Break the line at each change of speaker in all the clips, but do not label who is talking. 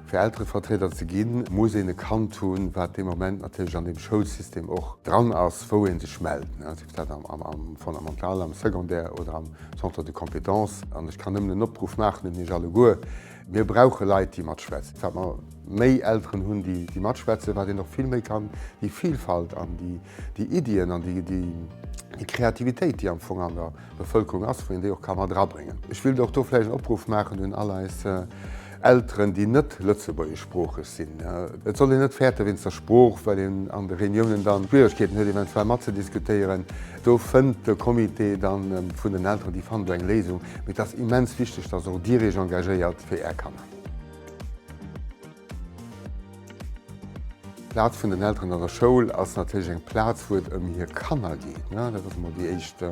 Fir Elterevertrieder ze ginn, muss een e Kand hunn, wat dee Moment natierlech an deem Schoulsystem och dran ass, wou ee sech mellt, sief dat am Fondamental, am Secondaire oder am Centre de compétences. An ech kann nëmmen en Opruff maachen un Iech alleguer, Mir brauche Leit, déi matschwätzen. Wat mer méi Elteren hunn, déi matschwätzen, wat een och vill méi kann déi Vielfalt an déi Iddien an déi Kreativitéit, déi am Fong an der Bevëlkerung ass, wou een déi och ka mat erabréngen. Ech wéilt och do vläicht en Opruff maachen un all eis Elteren, déi net lëtzebuergeschsproocheg sinn. Et soll een net fäerte wéinst der Sprooch, well een an de Reuniounen dann Schwieregkeeten huet, eventuell matzediskutéieren. Do fënnt de Comité dann vun den Elteren, déi fannen do eng Léisung. Mee et ass immens wichteg, dass och Dir Iech engagéiert fir Är Kanner. D'Plaz vun den Elteren an der Schoul ass natierlech eng Plaz, wou et ëm hir Kanner geet. Dat ass emol déi éischt,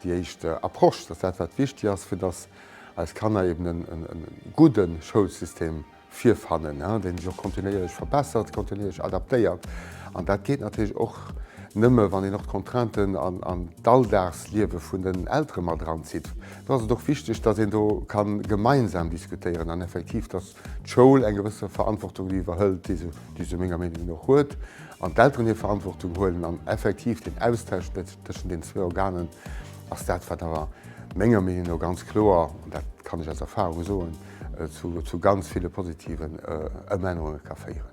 déi éischt Approche, dass dat, wat wichtig ass, fir dass eis Kanner eben e gudde Schoulsystem virfannen, dee sech och kontinuéierlech verbessert, kontinuéierlech adaptéiert. An dat geet natierlech och nëmme, wann een och d'Contrainten an d'Alldagsliewe vun den Eltere mat eranzitt. Do ass et och wichteg, dass een do ka gemeinsam diskutéieren an effektiv, dass d'Schoul eng gewësse Verantwortung iwwerhëlt, déi se menger Meenung no och huet, an d'Elteren hir Verantwortung huelen an effektiv den Austausch tëschent den zwou Organen ass dat, wat awer menger Meenung no ganz kloer, an dat kann ech aus Erfahrung soen, zu ganz ville positiven Ëmännerunge ka féieren.